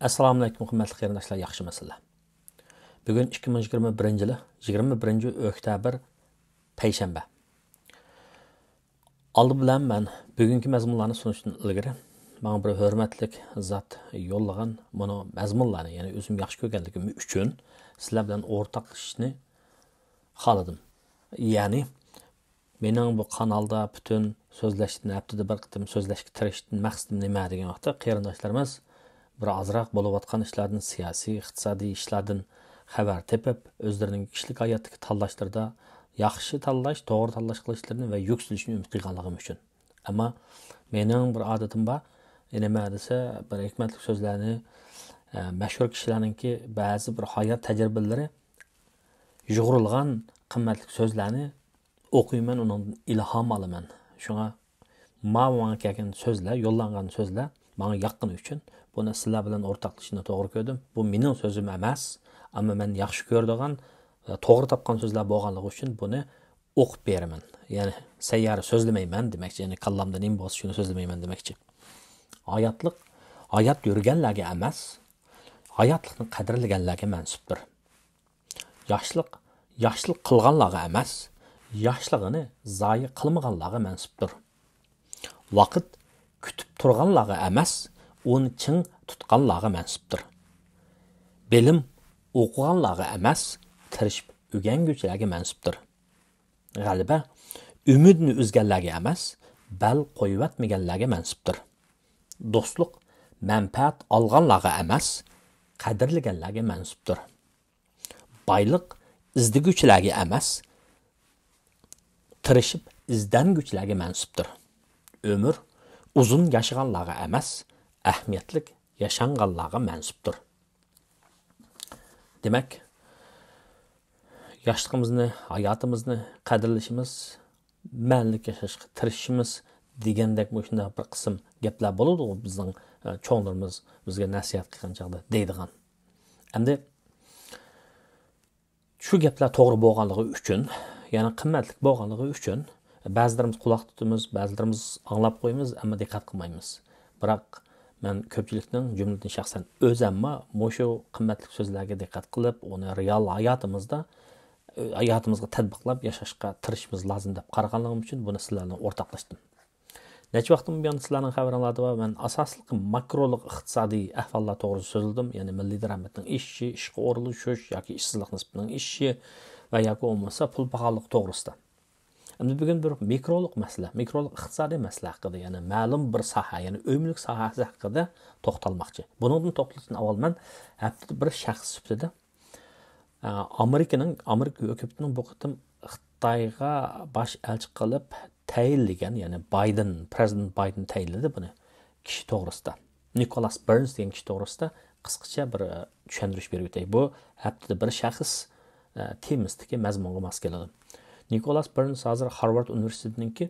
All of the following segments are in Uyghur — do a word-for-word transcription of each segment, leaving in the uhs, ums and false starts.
ئەسسالامۇئەلەيكۇم، ھۆرمەتلىك قېرىنداشلار، ياخشىمۇسىلەر؟ بۈگۈن ئىككى مىڭ يىگىرمە بىرىنچى يىلى يىگىرمە بىرىنچى ئۆكتەبىر، پەيشەنبە. ئالدى بىلەن مەن بۈگۈنكى مەزمۇنلارنى سۇنۇشتىن ئىلگىرى، ماڭا بىر ھۆرمەتلىك زات يوللىغان مۇنۇ مەزمۇنلارنى، يەنى ئۆزۈم ياخشى كۆرگەنلىكىم ئۈچۈن سىلەر بىلەن ئورتاقلىشىشنى خالىدىم. يەنى مېنىڭ بۇ قانالدا پۈتۈن سۆزلەشتىن، ھەپتىدە بىر قېتىم سۆزلەشكە تىرىشىشتىن مەقسىتىم نېمە دېگەن ۋاقىتتا، قېرىنداشلىرىمىز بىر ئازراق بولۇۋاتقان ئىشلاردىن، سىياسىي، ئىقتىسادىي ئىشلاردىن خەۋەر تېپىپ، ئۆزلىرىنىڭ كىشىلىك ھاياتتىكى تاللاشلىرىدا ياخشى تاللاش، توغرا تاللاش قىلىشلىرىنى ۋە يۈكسىلىشىنى ئۈمىد قىلغانلىقىم ئۈچۈن. ئەمما مېنىڭ بىر ئادىتىم بار، نېمە دېسە، بىر ھېكمەتلىك سۆزلەرنى، ئە، مەشھۇر كىشىلەرنىڭكى بەزى بىر ھايات تەجرىبىلىرى يۇغۇرۇلغان قىممەتلىك سۆزلەرنى ئوقۇيمەن، ئۇنىڭدىن ئىلھام ئالىمەن. شۇڭا ماۋۇ ماڭا كەلگەن سۆزلەر، يوللانغان سۆزلەر ماڭا ياققىنى ئۈچۈن بۇنى سىلەر بىلەن ئورتاقلىشىشنى توغرا كۆردۈم. بۇ مېنىڭ سۆزۈم ئەمەس، ئەمما مەن ياخشى كۆرىدىغان ۋە توغرا تاپقان سۆزلەر بولغانلىقى ئۈچۈن بۇنى ئوقۇپ بېرىمەن. يەنى سەييارە سۆزلىمەيمەن دېمەكچى، يەنى كاللامدا نېمە بولسا شۇنى سۆزلىمەيمەن دېمەكچى. ھاياتلىق، ھايات يۈرگەنلەرگە ئەمەس، ھاياتلىقنى قەدىرلىگەنلەرگە مەنسۇپتۇر. ياشلىق، ياشلىق قىلغانلارغا ئەمەس، ياشلىقىنى زايە قىلمىغانلارغا مەنسۇپتۇر. ۋاقىت كۈتۈپ تۇرغانلارغا ئەمەس، ئۇنى چىڭ تۇتقانلارغا مەنسۇپتۇر. بىلىم ئوقۇغانلارغا ئەمەس، تىرىشىپ ئۆگەنگۈچىلەرگە مەنسۇپتۇر. غەلىبە ئۈمىدنى ئۈزگەنلەرگە ئەمەس، بەل قويۇۋەتمىگەنلەرگە مەنسۇپتۇر. دوستلۇق مەنپەئەت ئالغانلارغا ئەمەس، قەدىرلىگەنلەرگە مەنسۇپتۇر. بايلىق ئىزدىگۈچىلەرگە ئەمەس، تىرىشىپ ئىزدەنگۈچىلەرگە مەنسۇپتۇر. ئۆمۈر ئۇزۇن ياشىغانلارغا ئەمەس، ئەھمىيەتلىك ياشانغانلارغا مەنسۇپتۇر. دېمەك، ياشلىقىمىزنى، ھاياتىمىزنى قەدىرلىشىمىز، مەنىلىك ياشاشقا تىرىشىشىمىز دېگەندەك مۇشۇنداق بىر قىسىم گەپلەر بولىدۇ، بىزنىڭ، ئە، چوڭلىرىمىز بىزگە نەسىھەت قىلغان چاغدا دەيدىغان. ئەمدى شۇ گەپلەر توغرا بولغانلىقى ئۈچۈن، يەنى قىممەتلىك بولغانلىقى ئۈچۈن، بەزىلىرىمىز قۇلاق تۇتىمىز، بەزىلىرىمىز ئاڭلاپ قويىمىز، ئەمما دىققەت قىلمايمىز. بىراق مەن كۆپچىلىكنىڭ، جۈملىدىن شەخسەن ئۆزۈممۇ مۇشۇ قىممەتلىك سۆزلەرگە دىققەت قىلىپ، ئۇنى رېئال ھاياتىمىزدا، ھاياتىمىزغا تەتبىقلاپ ياشاشقا تىرىشىشىمىز لازىم دەپ قارىغانلىقىم ئۈچۈن بۇنى سىلەر بىلەن ئورتاقلاشتىم. نەچچە ۋاقىتتىن بۇيان سىلەرنىڭ خەۋىرىڭلاردا بار، مەن ئاساسلىقى ماكرولۇق ئىقتىسادىي ئەھۋاللار توغرىسىدا سۆزلىدىم، يەنى مىللىي دارامەتنىڭ ئېشىشى، ئىشقا ئورۇنلىشىش ياكى ئىشسىزلىق نىسبىتىنىڭ ئېشىشى ۋە ياكى بولمىسا پۇل پاخاللىقى توغرىسىدا. ئەمدى بۈگۈن بىر مىكرولۇق مەسىلە، مىكرولۇق ئىقتىسادىي مەسىلە ھەققىدە، يەنى مەلۇم بىر ساھە، يەنى ئۆي مۈلۈك ساھەسى ھەققىدە توختالماقچى. بۇنىڭدىن توختىلىشتىن ئاۋۋال مەن ھەپتىدە بىر شەخس سۈپىتىدە، ئە، ئامېرىكىنىڭ، ئامېرىكا ھۆكۈمىتىنىڭ بۇ قېتىم خىتايغا باش ئەلچى قىلىپ تەيىنلىگەن، يەنى بايدېن، پرېزىدېنت بايدېن تەيىنلىدى بۇنى، كىشى توغرىسىدا. نىكولاس بېرنس دېگەن كىشى توغرىسىدا قىسقىچە بىر، ئە، چۈشەندۈرۈش بېرىپ ئۆتەي. بۇ ھەپتىدە بىر شەخس، ئە، تېمىسىدىكى مەزمۇنغا ماس كېلىدۇ. نىكولاس بېرنس ھازىر خارۋارد ئۇنىۋېرسىتېتىنىڭكى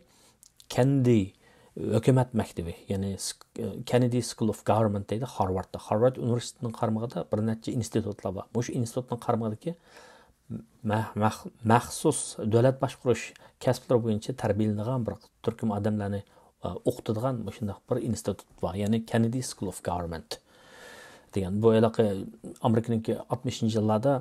كەندى ھۆكۈمەت مەكتىۋى، يەنى سك-، كەندى سكۇل ئوف گاۋېرنمېنت دەيدۇ خارۋاردتا. خارۋارد ئۇنىۋېرسىتېتىنىڭ قارمىقىدا بىر نەچچە ئىنستىتۇتلار بار. مۇشۇ ئىنستىتۇتنىڭ قارمىقىدىكى مە-، مەخ-، مەخسۇس دۆلەت باشقۇرۇش كەسىپلىرى بويىچە تەربىيەلىنىدىغان بىر تۈركۈم ئادەملەرنى، ئە، ئوقۇتىدىغان مۇشۇنداق بىر ئىنستىتۇت بار. يەنى كەندى سكۇل ئوف گاۋېرنمېنت دېگەن. بۇ ھېلىقى ئامېرىكىنىڭكى ئاتمىشىنچى يىللاردا،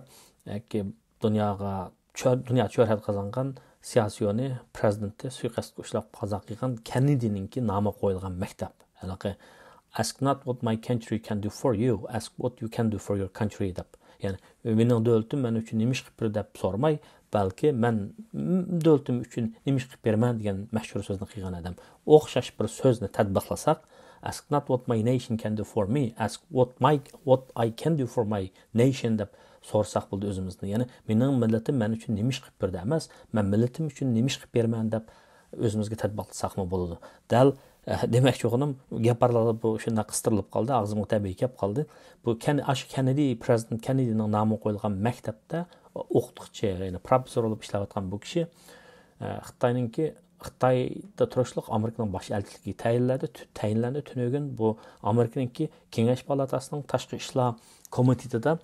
ئە، دۇنياغا چۆ-، دۇنيا شۆھرەت قازانغان سىياسىيونى پرېزىدېنتى سۇيىقەستكە ئۇچراپ قازا قىلغان كەننېدىنىڭكى نامى قويۇلغان مەكتەپ. ھېلىقى، "Ask not what my country can do for you, ask what you can do for your country" دەپ. يەنى، "مېنىڭ دۆلىتىم مەن ئۈچۈن نېمە ئىش قىلىپ بېرىدۇ؟" دەپ سورىماي، بەلكى، "مەن، م، دۆلىتىم ئۈچۈن نېمە ئىش قىلىپ بېرىمەن؟" دېگەن مەشھۇر سۆزنى قىلغان ئادەم. ئوخشاش بىر سۆزنى تەتبىقلىساق، "Ask not what my nation can do for me, ask what my, what I can do for my nation" دەپ سورىساق بولىدۇ ئۆزىمىزدىن. يەنى، "مېنىڭ مىللىتىم مەن ئۈچۈن نېمە ئىش قىلىپ بېرىدۇ؟" ئەمەس، "مەن مىللىتىم ئۈچۈن نېمە ئىش قىلىپ بېرىمەن؟" دەپ ئۆزىمىزگە تەتبىقلىساقمۇ بولىدۇ. دەل، ئە، دېمەكچى بولغىنىم، گەپ ئارىلاردا بۇ شۇنداق قىستۇرۇلۇپ قالدى، ئاغزىمغا تەبىئىي كەپ قالدى. بۇ كەن-، ئاشۇ كەننېدى، پرېزىدېنت كەننېدىنىڭ نامى قويۇلغان مەكتەپتە ئوقۇتقۇچى، يەنى پروفېسسور بولۇپ ئىشلەۋاتقان بۇ كىشى، ئە، خىتاينىڭكى، خىتايدا تۇرۇشلۇق ئامېرىكىنىڭ باش ئەلچىلىكىگە تەيىنلەندى. تۈ-، تەيىنلەندى. تۈنۈگۈن بۇ ئامېرىكىنىڭكى كېڭەش پالاتاسىنىڭ تاشقى ئىشلار كومىتېتىدا،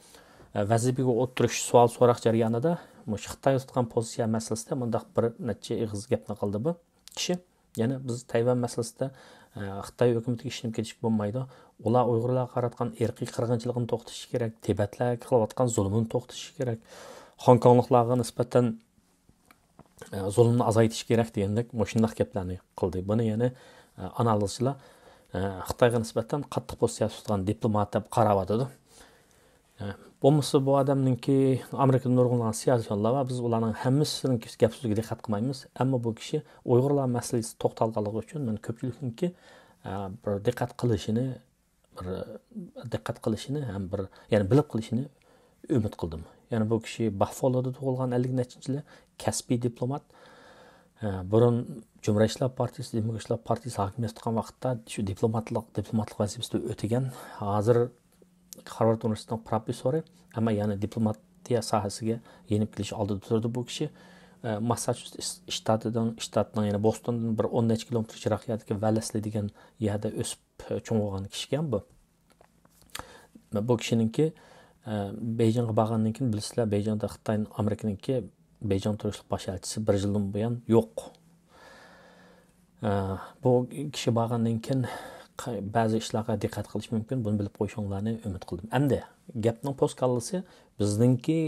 ئە، ۋەزىپىگە ئولتۇرۇش سوئال سوراق جەريانىدا مۇشۇ خىتاي تۇتقان پوزىتسىيە مەسىلىسىدە مۇنداق بىر نەچچە ئېغىز گەپنى قىلدى بۇ كىشى. يەنى بىز تەيۋەن مەسىلىسىدە، خىتاي ھۆكۈمىتىگە ئىشىنىپ كېتىشكە بولمايدۇ. ئۇلار ئۇيغۇرلارغا قاراتقان ئىرقىي قىرغىنچىلىقنى توختىتىشى كېرەك، تىبەتلەرگە قىلىۋاتقان زۇلۇمىنى توختىتىشى كېرەك، خوڭكوڭلۇقلارغا نىسبەتەن ئە، زۇلۇمنى ئازايتىش كېرەك دېگەندەك مۇشۇنداق گەپلەرنى قىلدى. بۇنى يەنە، ئە، ئانالىزچىلار، ئە، خىتايغا نىسبەتەن قاتتىق پوزىتسىيە تۇتقان دىپلومات دەپ قاراۋاتىدۇ. ئە، بولمىسا بۇ ئادەمنىڭكى، ئامېرىكىدا نۇرغۇنلىغان سىياسىيونلار بار، بىز ئۇلارنىڭ ھەممىسىنىڭ گەپ سۆزىگە دىققەت قىلمايمىز. ئەمما بۇ كىشى ئۇيغۇرلار مەسىلىسى توختالغانلىقى ئۈچۈن مەن كۆپچىلىكنىڭكى، ئە، بىر دىققەت قىلىشىنى بىر دىققەت قىلىشىنى ھەم بىر، يەنى بىلىپ قېلىشىنى ئۈمىد قىلدىم. يەنى بۇ كىشى باففالودا تۇغۇلغان، ئەللىك نەچچىنچى يىلى، كەسپىي دىپلومات. ئە، بۇرۇن جۇمھۇرىيەتچىلەر پارتىيىسى، دېموكراتلار پارتىيىسى ھاكىمىيەت تۇتقان ۋاقىتتا شۇ دىپلوماتلىق، دىپلوماتلىق ۋەزىپىسىدە ئۆتىگەن. ھازىر خارۋارد ئۇنىۋېرسىتېتىنىڭ پروفېسسورى، ئەمما يەنە دىپلوماتىيە ساھەسىگە يېنىپ كېلىش ئالدىدا تۇرىدۇ بۇ كىشى. ئە، ماسساچۇسېتس شتاتىدىن، شتاتنىڭ يەنە بوستوندىن بىر ئون نەچچە كىلومېتىر يىراق يەردىكى ۋەلەسلى دېگەن يەردە ئۆسۈپ چوڭ بولغان كىشىكەن بۇ. بۇ كىشىنىڭكى، ئە، بېيجىڭغا بارغاندىن كېيىن، بىلىسىلەر، بېيجىڭدا خىتاي، ئامېرىكىنىڭكى بېيجىڭ تۇرۇشلۇق باش ئەلچىسى بىر يىلدىن بۇيان يوق. ئە، بۇ كىشى بارغاندىن كېيىن ق-، بەزى ئىشلارغا دىققەت قىلىش مۇمكىن. بۇنى بىلىپ قويۇشۇڭلارنى ئۈمىد قىلدىم. ئەمدى گەپنىڭ پوست كاللىسى بىزنىڭكى،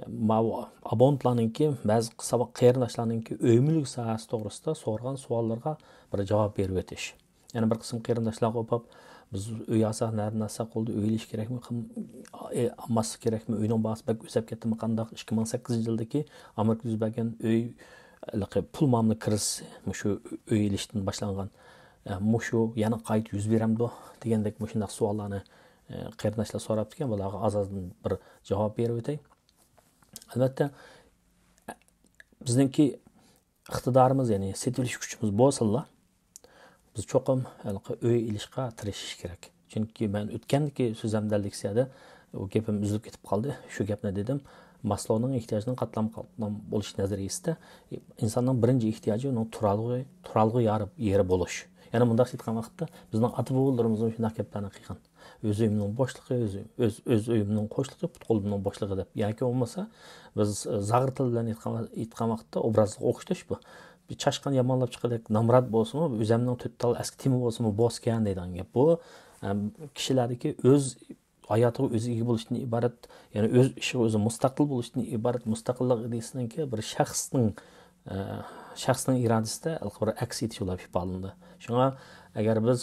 ماۋۇ ئابونېنتلارنىڭكى، بەزى ساۋاق قېرىنداشلارنىڭكى ئۆي مۈلۈك ساھەسى توغرىسىدا سورىغان سوئاللىرىغا بىر جاۋاب بېرىۋېتىش. يەنە بىر قىسىم قېرىنداشلارغا ئوپاپ، بىز ئۆي ئالساق نەدىن ئالساق بولدى، ئۆي ئېلىش كېرەكمۇ، قىم-، ئە، ئالماسلىق كېرەكمۇ، ئۆينىڭ باھاسى بەك ئۆسۈپ كەتتىمۇ قانداق؟ ئىككى مىڭ سەككىزىنچى يىلدىكى ئامېرىكىدا يۈز بەرگەن ئۆي، ھېلىقى پۇل مۇئامىلە كىرىزىسى، مۇشۇ ئۆي ئېلىشتىن باشلانغان، ئە، مۇشۇ يەنە قايتا يۈز بېرەمدۇ دېگەندەك مۇشۇنداق سوئاللارنى، ئە، قېرىنداشلار سوراپتىكەن. بۇلارغا ئاز-ئازدىن بىر جاۋاب بېرىپ ئۆتەي. ئەلۋەتتە، بىزنىڭكى ئىقتىدارىمىز، يەنى سېتىۋېلىش كۈچىمىز بولسىلا، بىز چوقۇم ھېلىقى ئۆي ئېلىشقا تىرىشىش كېرەك. چۈنكى مەن ئۆتكەندىكى سۆزۈمدە لېكسىيەدە ئۇ گېپىم ئۈزۈلۈپ كېتىپ قالدى. شۇ گەپنى دېدىم. ماسلونىڭ ئېھتىياجنىڭ قاتلام-قاتلام بولۇش نەزەرىيىسىدە ئىنساننىڭ بىرىنچى ئېھتىياجى ئۇنىڭ تۇرالغۇ، تۇرالغۇ يارى، يېرى بولۇش. يەنە مۇنداق ئېيتقان ۋاقىتتا بىزنىڭ ئاتا-بوۋىلىرىمىزمۇ شۇنداق گەپلەرنى قىلغان. ئۆز ئۆيۈمنىڭ بوشلۇقى، ئۆز، ئۆز، ئۆز ئۆيۈمنىڭ قوشلۇقى، پۇت-قولۇمنىڭ بوشلۇقى دەپ. ياكى بولمىسا، بىز، ئە، زاغرا تىل بىلەن ئېيتقان، ئېيتقان ۋاقىتتا ئوبرازلىق ئوخشاش بۇ. بىر چاشقان يامانلاپ چىققۇدەك نامرات بولسىمۇ، ئۆزەمنىڭ تۆت تال ئەسكى تېمى بولسىمۇ بوسكەن دەيدىغان گەپ. بۇ، ئەم، كىشىلەردىكى ئۆز ھاياتىغا ئۆزى ئىگە بولۇشتىن ئىبارەت، يەنى ئۆز ئىشىغا ئۆزى مۇستەقىل بولۇشتىن ئىبارەت مۇستەقىللىق ئىدىيىسىنىڭكى بىر شەخسنىڭ، ئە، شەخسنىڭ ئىرادىسىدە بىر ئەكس ئېتىش بولۇپ ئىپادىلىنىدۇ. شۇڭا ئەگەر بىز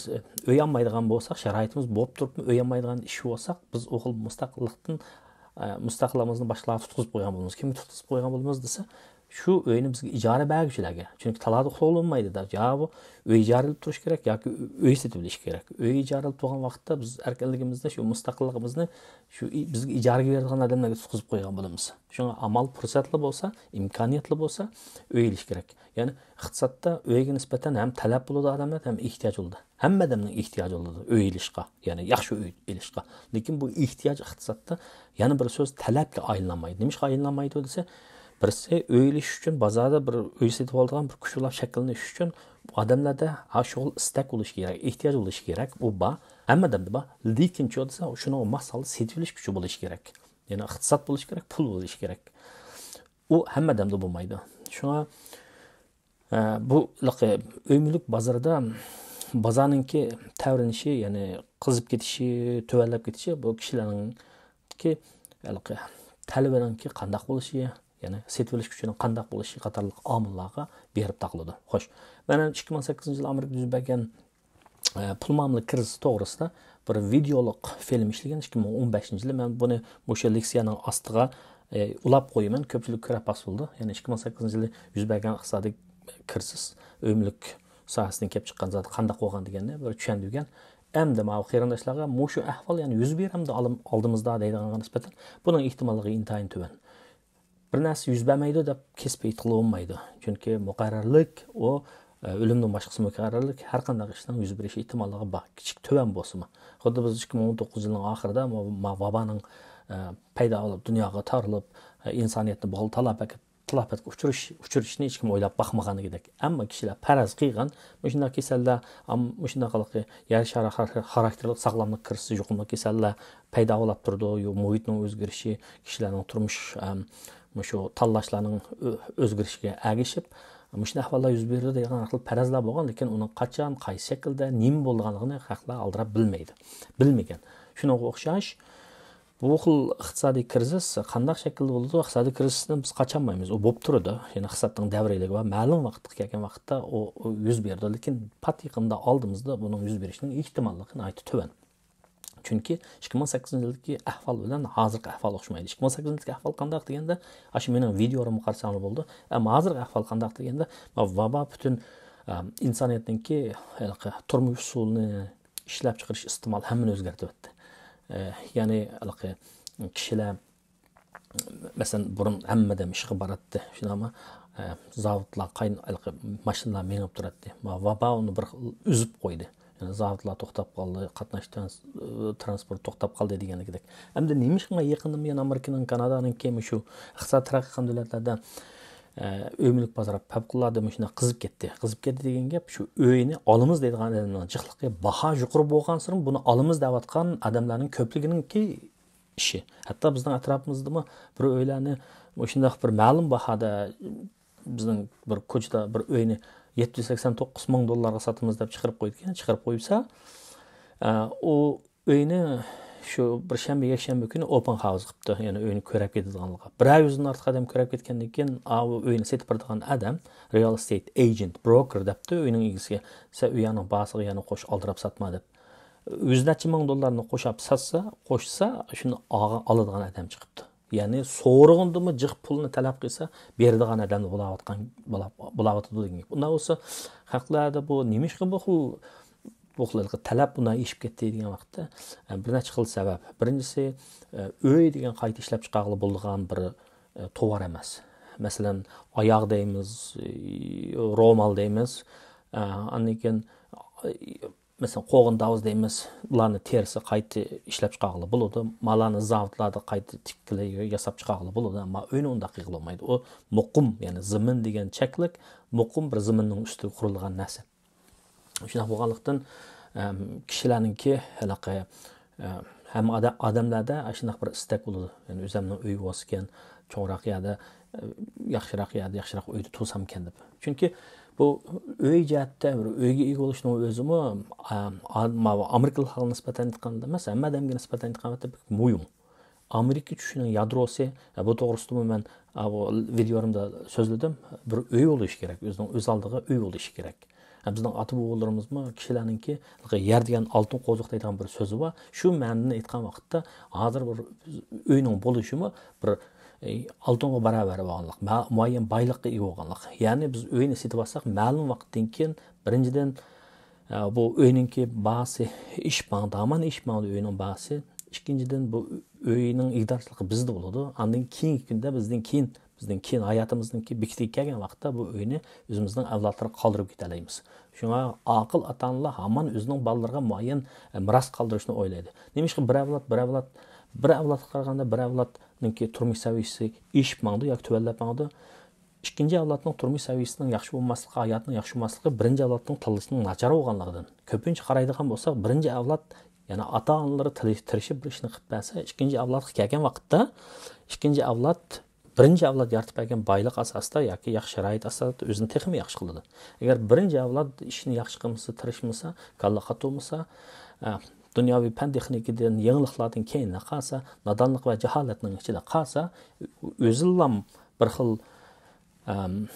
ئۆي ئالمايدىغان بولساق، شارائىتىمىز بولۇپ تۇرۇپمۇ ئۆي ئالمايدىغان ئىش بولساق، بىز ئۇ خىل مۇستەقىللىقتىن، ئە، مۇستەقىللىقىمىزنى باشقىلارغا تۇتقۇزۇپ قويغان بولىمىز. كىمگە تۇتقۇزۇپ قويغان بولىمىز دېسە، شۇ ئۆينى بىزگە ئىجارە بەرگۈچىلەرگە. چۈنكى تالادا ئۇخلىغىلى بولمايدۇ-دا. يا بۇ ئۆي ئىجارە ئېلىپ تۇرۇش كېرەك ياكى ئۆي سېتىۋېلىش كېرەك. ئۆي ئىجارە ئېلىپ تۇرغان ۋاقىتتا بىز ئەركىنلىكىمىزنى، شۇ مۇستەقىللىقىمىزنى شۇ ئى-، بىزگە ئىجارىگە بېرىدىغان ئادەملەرگە تۇتقۇزۇپ قويغان بولىمىز. شۇڭا ئامال پۇرسەتلا بولسا، ئىمكانىيەتلا بولسا ئۆي ئېلىش كېرەك. يەنى ئىقتىسادتا ئۆيگە نىسبەتەن ھەم تەلەپ بولىدۇ ئادەملەردە، ھەم ئېھتىياج بولىدۇ. ھەممە ئادەمنىڭ ئېھتىياجى بولىدۇ ئۆي ئېلىشقا، يەنى ياخشى ئۆي ئېلىشقا. لېكىن بۇ ئېھتىياج ئىقتىسادتا يەنە بىر سۆز تەلەپكە ئايلانمايدۇ. نېمىشقا ئايلانمايدۇ دېسە، بىرسى ئۆي ئېلىش ئۈچۈن بازاردا بىر ئۆي سېتىپ ئالىدىغان بىر كۇشۇلار شەكىللىنىش ئۈچۈن ئادەملەردە ھە شۇ خىل ئىستەك بولۇشى كېرەك، ئېھتىياج بولۇشى كېرەك، ئۇ بار. ھەممە ئادەمدە بار. لېكىن چۇ دېسە، شۇنىڭغا ماس ھالدا سېتىۋېلىش كۈچى بولۇشى كېرەك. يەنى ئىقتىساد بولۇشى كېرەك، پۇل بولۇشى كېرەك. ئۇ ھەممە ئادەمدە بولمايدۇ. شۇڭا ئە، بۇ ھېلىقى ئۆي مۈلۈك بازىرىدا بازارنىڭكى تەۋرىنىشى، يەنى قىزىپ كېتىشى، تۆۋەنلەپ كېتىشى بۇ كىشىلەرنىڭكى ھېلىقى تەلىپىنىڭكى قانداق بولۇشى، يەنى سېتىۋېلىش كۈچىنىڭ قانداق بولۇشى قاتارلىق ئامىللارغا بېرىپ تاقىلىدۇ. خوش، مەن ئىككى مىڭ سەككىزىنچى يىل ئامېرىكىدا يۈز بەرگەن، ئە، پۇل مۇئامىلە كىرىزىسى توغرىسىدا بىر ۋىدېئولۇق فىلىم ئىشلىگەن ئىككى مىڭ ئون بەشىنچى يىلى. مەن بۇنى مۇشۇ لېكسىيەنىڭ ئاستىغا، ئە، ئۇلاپ قويىمەن، كۆپچىلىك كۆرۈپ باقسا بولىدۇ. يەنى ئىككى مىڭ سەككىزىنچى يىلى يۈز بەرگەن ئىقتىسادىي كىرىزىس، ئۆي مۈلۈك ساھەسىدىن كېلىپ چىققان زادى قانداق بولغان دېگەننى بىر چۈشەندۈرگەن. ئەمدى ماۋۇ قېرىنداشلارغا مۇشۇ ئەھۋال يەنە يۈز بېرەمدۇ ئالدىم-، ئالدىمىزدا دەيدىغانغا نىسبەتەن بۇنىڭ ئېھتىماللىقى ئىنتايىن تۆۋەن. بىر نەرسە يۈز بەرمەيدۇ دەپ كېسىپ ئېيتقىلى بولمايدۇ. چۈنكى مۇقەررەرلىك ئۇ، ئە، ئۆلۈمدىن باشقىسى مۇقەررەرلىك، ھەر قانداق ئىشنىڭ يۈز بېرىش ئېھتىماللىقى بار، كىچىك تۆۋەن بولسىمۇ. خۇددى بىز ئىككى مىڭ ئون توققۇزىنچى يىلنىڭ ئاخىرىدا ما-، ما-، ۋابانىڭ، ئە، پەيدا بولۇپ، دۇنياغا تارىلىپ، ئە، ئىنسانىيەتنى بۇ خىل تالاپەتكە، تالاپەتكە ئۇچۇرۇش-، ئۇچرىشىنى ھېچكىم ئويلاپ باقمىغان ئىدۇق. ئەمما كىشىلەر پەرەز قىلغان، مۇشۇنداق كېسەللەر، ئام-، مۇشۇنداق ھېلىقى يەر شارى خار-، خاراكتېرلىك ساغلاملىق كىرىزىسى يۇقۇملۇق كېسەللەر پەيدا بولۇپ تۇرىدۇ، يۇ-، مۇھىتنىڭ ئۆزگىرىشى، كىشىلەرنىڭ تۇرمۇش، ئەم، مۇشۇ تاللاشلارنىڭ ئۆ-، ئۆزگىرىشىگە ئەگىشىپ، مۇشۇنداق ئەھۋاللار يۈز بېرىدۇ دەيدىغان ھەر خىل پەرەزلەر بولغان، لېكىن ئۇنىڭ قاچان، قايسى شەكىلدە، نېمە بولىدىغانلىقىنى خەقلەر ئالدىراپ بىلمەيدۇ، بىلمىگەن. شۇنىڭغا ئوخشاش، بۇ خىل ئىقتىسادىي كىرىزىس قانداق شەكىلدە بولىدۇ؟ ئىقتىسادىي كىرىزىسنى بىز قاچالمايمىز، ئۇ بولۇپ تۇرىدۇ. يەنى ئىقتىسادنىڭ دەۋرىيلىكى بار، مەلۇم ۋاقىتقا كەلگەن ۋاقىتتا ئۇ، ئۇ يۈز بېرىدۇ، لېكىن پات يېقىندا ئالدىمىزدا بۇنىڭ يۈز بېرىشىنىڭ ئېھتىماللىقى ناھايىتى تۆۋەن. چۈنكى ئىككى مىڭ سەككىزىنچى يىلدىكى ئەھۋال بىلەن ھازىرقى ئەھۋال ئوخشىمايدۇ. ئىككى مىڭ سەككىزىنچى يىلدىكى ئەھۋال قانداق دېگەندە، ئاشۇ مېنىڭ ۋىدېئولىرىمنى قارىساڭلار بولىدۇ. ئەمما ھازىرقى ئەھۋال قانداق دېگەندە، ۋابا پۈتۈن، ئە، ئىنسانىيەتنىڭكى ھېلىقى تۇرمۇش ئۇسۇلىنى، ئىشلەپچىقىرىش، ئىستېمال ھەممىنى ئۆزگەرتىۋەتتى. ئە، يەنى ھېلىقى كىشىلەر مەسىلەن، بۇرۇن ھەممە ئادەم ئىشقا باراتتى، شۇنداقمۇ؟ ئە، زاۋۇتلار قاينا-، ھېلىقى ماشىنىلار مېڭىپ تۇراتتى. ۋابا ئۇنى بىر ئۈزۈپ قويدى. يەنى زاۋۇتلار توختاپ قالدى، قاتناش ترانس-، ترانسپورت توختاپ قالدى دېگەندەك. ئەمدى نېمىشقا يېقىندا يەنە ئامېرىكىنىڭ، كانادانىڭكى مۇشۇ ئىقتىساد تەرەققىي قىلغان دۆلەتلەردە، ئە، ئۆي مۈلۈك بازىرى پەۋقۇلئاددە مۇشۇنداق قىزىپ كەتتى؟ قىزىپ كەتتى دېگەن گەپ شۇ ئۆينى ئالىمىز دەيدىغان ئادەمنىڭ جىقلىقى، باھا يۇقىرى بولغانسېرى بۇنى ئالىمىز دەۋاتقان ئادەملەرنىڭ كۆپلۈكىنىڭكى ئىشى. ھەتتا بىزنىڭ ئەتراپىمىزدىمۇ بىر ئۆيلەرنى مۇشۇنداق بىر مەلۇم باھادا، بىزنىڭ بىر كوچىدا بىر ئۆينى يەتتە يۈز سەكسەن توققۇز مىڭ دوللارغا ساتىمىز دەپ چىقىرىپ قويىدىكەن، چىقىرىپ قويسا، ئە، ئۇ ئۆينى شۇ بىر شەنبە، يەكشەنبە كۈنى ئوپېن خاۋس قىپتۇ، يەنى ئۆينى كۆرۈپ كېتىدىغانلىقى. بىرەر يۈزدىن ئارتۇق ئادەم كۆرۈپ كەتكەندىن كېيىن، ئاۋۇ ئۆينى سېتىپ بېرىدىغان ئادەم، رېئال ئېستېيت ئېجېنت، بروكېر دەپتۇ ئۆينىڭ ئىگىسىگە، سەن ئۆيۈڭنىڭ باھاسىغا يەنە قوش، ئالدىراپ ساتما دەپ. يۈز نەچچە مىڭ دوللارنى قوشاپ ساتسا، قوشسا، شۇنى ئاغا-، ئالىدىغان ئادەم چىقىپتۇ. يەنى سورىغىنىدىمۇ جىق پۇلنى تەلەپ قىلسا، بېرىدىغان ئادەمنى بولاۋاتقان، بولا-، بولاۋاتىدۇ دېگەن گەپ. ئۇنداق بولسا، خەقلەردە بۇ نېمىشقا بۇ خىل، بۇ خىل تەلەپ بۇنداق ئېشىپ كەتتى دېگەن ۋاقىتتا، ئە، بىر نەچچە خىل سەۋەب. بىرىنچىسى، ئە، ئۆي دېگەن قايتا ئىشلەپ چىقارغىلى بولىدىغان بىر، ئە، توۋار ئەمەس. مەسىلەن، ئاياغ دەيمىز، ئى، رومال دەيمىز، ئە، ئاندىن كېيىن، ئە، مەسىلەن، قوغۇن داۋۇز دەيمىز، بۇلارنى تېرىسى قايتا ئىشلەپ چىقارغىلى بولىدۇ. مالارنى زاۋۇتلاردا قايتا تىككىلى ياساپ چىقارغىلى بولىدۇ. ئەمما ئۆينى ئۇنداق قىلغىلى بولمايدۇ. ئۇ مۇقىم، يەنى زېمىن دېگەن چەكلىك، مۇقىم بىر زېمىننىڭ ئۈستىگە قۇرۇلغان نەرسە. شۇنداق بولغانلىقتىن، ئەم، كىشىلەرنىڭكى ھېلىقى، ئە، ھەم ئادە-، ئادەملەردە ئاشۇنداق بىر ئىستەك بولىدۇ. يەنى ئۆزۈمنىڭ ئۆيى بولسىكەن، چوڭراق يەردە، ئە، ياخشىراق يەردە، ياخشىراق ئۆيدە تۇرسامكەن دەپ. چۈنكى بۇ ئۆي جەھەتتە بىر ئۆيگە ئىگە بولۇشنىڭ ئۆزىمۇ، ئا-، ئا-، ماۋۇ ئامېرىكىلىقلارغا نىسبەتەن ئېيتقاندا ئەمەس، ھەممە ئادەمگە نىسبەتەن ئېيتقان ۋاقىتتا بەك مۇھىم. ئامېرىكا چۈشىنىڭ يادروسى، بۇ توغرىسىدىمۇ مەن، ئا، بۇ ۋىدېئولىرىمدا سۆزلىدىم. بىر ئۆي بولۇشى كېرەك، ئۆزىنىڭ ئۆز ئالدىغا ئۆي بولۇشى كېرەك. ھەم بىزنىڭ ئاتا بوۋىلىرىمىزمۇ كىشىلەرنىڭكى يەر دېگەن ئالتۇن قوزۇق دەيدىغان بىر سۆزى بار. شۇ مەنىدىن ئېيتقان ۋاقىتتا، ھازىر بىر ئۆينىڭ بولۇشىمۇ بىر، ئى، ئالتۇنغا باراۋەر بولغانلىق، ما-، مۇئەييەن بايلىققا ئىگە بولغانلىق. يەنى بىز ئۆينى سېتىۋالساق، مەلۇم ۋاقىتتىن كېيىن، بىرىنچىدىن، ئە، بۇ ئۆينىڭكى باھاسى ئېشىپ ماڭىدۇ، ھامان ئېشىپ ماڭىدۇ ئۆينىڭ باھاسى. ئىككىنچىدىن، بۇ ئۆينىڭ ئىگىدارچىلىقى بىزدە بولىدۇ. ئاندىن كېيىنكى كۈندە بىزدىن كېيىن، بىزدىن كېيىن ھاياتىمىزنىڭكى بېكىتىگە كەلگەن ۋاقىتتا بۇ ئۆينى ئۆزىمىزنىڭ ئەۋلادلىرىغا قالدۇرۇپ كېتەلەيمىز. شۇڭا ئاقىل ئاتا-ئانىلار ھامان ئۆزىنىڭ بالىلىرىغا مۇئەييەن، ئە، مىراس قالدۇرۇشنى ئويلايدۇ. نېمىشقا بىر ئەۋلاد، بىر ئەۋلاد، بىر ئەۋلادقا قارىغاندا بىر ئەۋلادنىڭكى تۇرمۇش سەۋىيەسى ئېشىپ ماڭىدۇ ياكى تۆۋەنلەپ ماڭىدۇ؟ ئىككىنچى ئەۋلادنىڭ تۇرمۇش سەۋىيەسىنىڭ ياخشى بولماسلىقى، ھاياتىنىڭ ياخشى بولماسلىقى بىرىنچى ئەۋلادنىڭ تاللىشىنىڭ ناچار بولغانلىقىدىن. كۆپىنچە قارايدىغان بولساق، بىرىنچى ئەۋلاد، يەنى ئاتا-ئانىلىرى تىرىش-، تىرىشىپ بىر ئىشنى قىلىپ بەرسە، ئىككىنچى ئەۋلادقا كەلگەن ۋاقىتتا، ئىككىنچى ئەۋلاد بىرىنچى ئەۋلاد يارىتىپ بەرگەن بايلىق ئاساسىدا ياكى ياخشى شارائىت ئاساسىدا ئۆزىنى تېخىمۇ ياخشى قىلىدۇ. ئەگەر بىرىنچى ئەۋلاد ئىشنى ياخشى قىلمىسا، تىرىشمىسا، كاللا قاتۇرمىسا، ئە، دۇنياۋى پەن تېخنىكىدىن، يېڭىلىقلاردىن كەينىدە قالسا، نادانلىق ۋە جاھالەتنىڭ ئىچىدە قالسا، ئۆزىلا بىر خىل ئەم،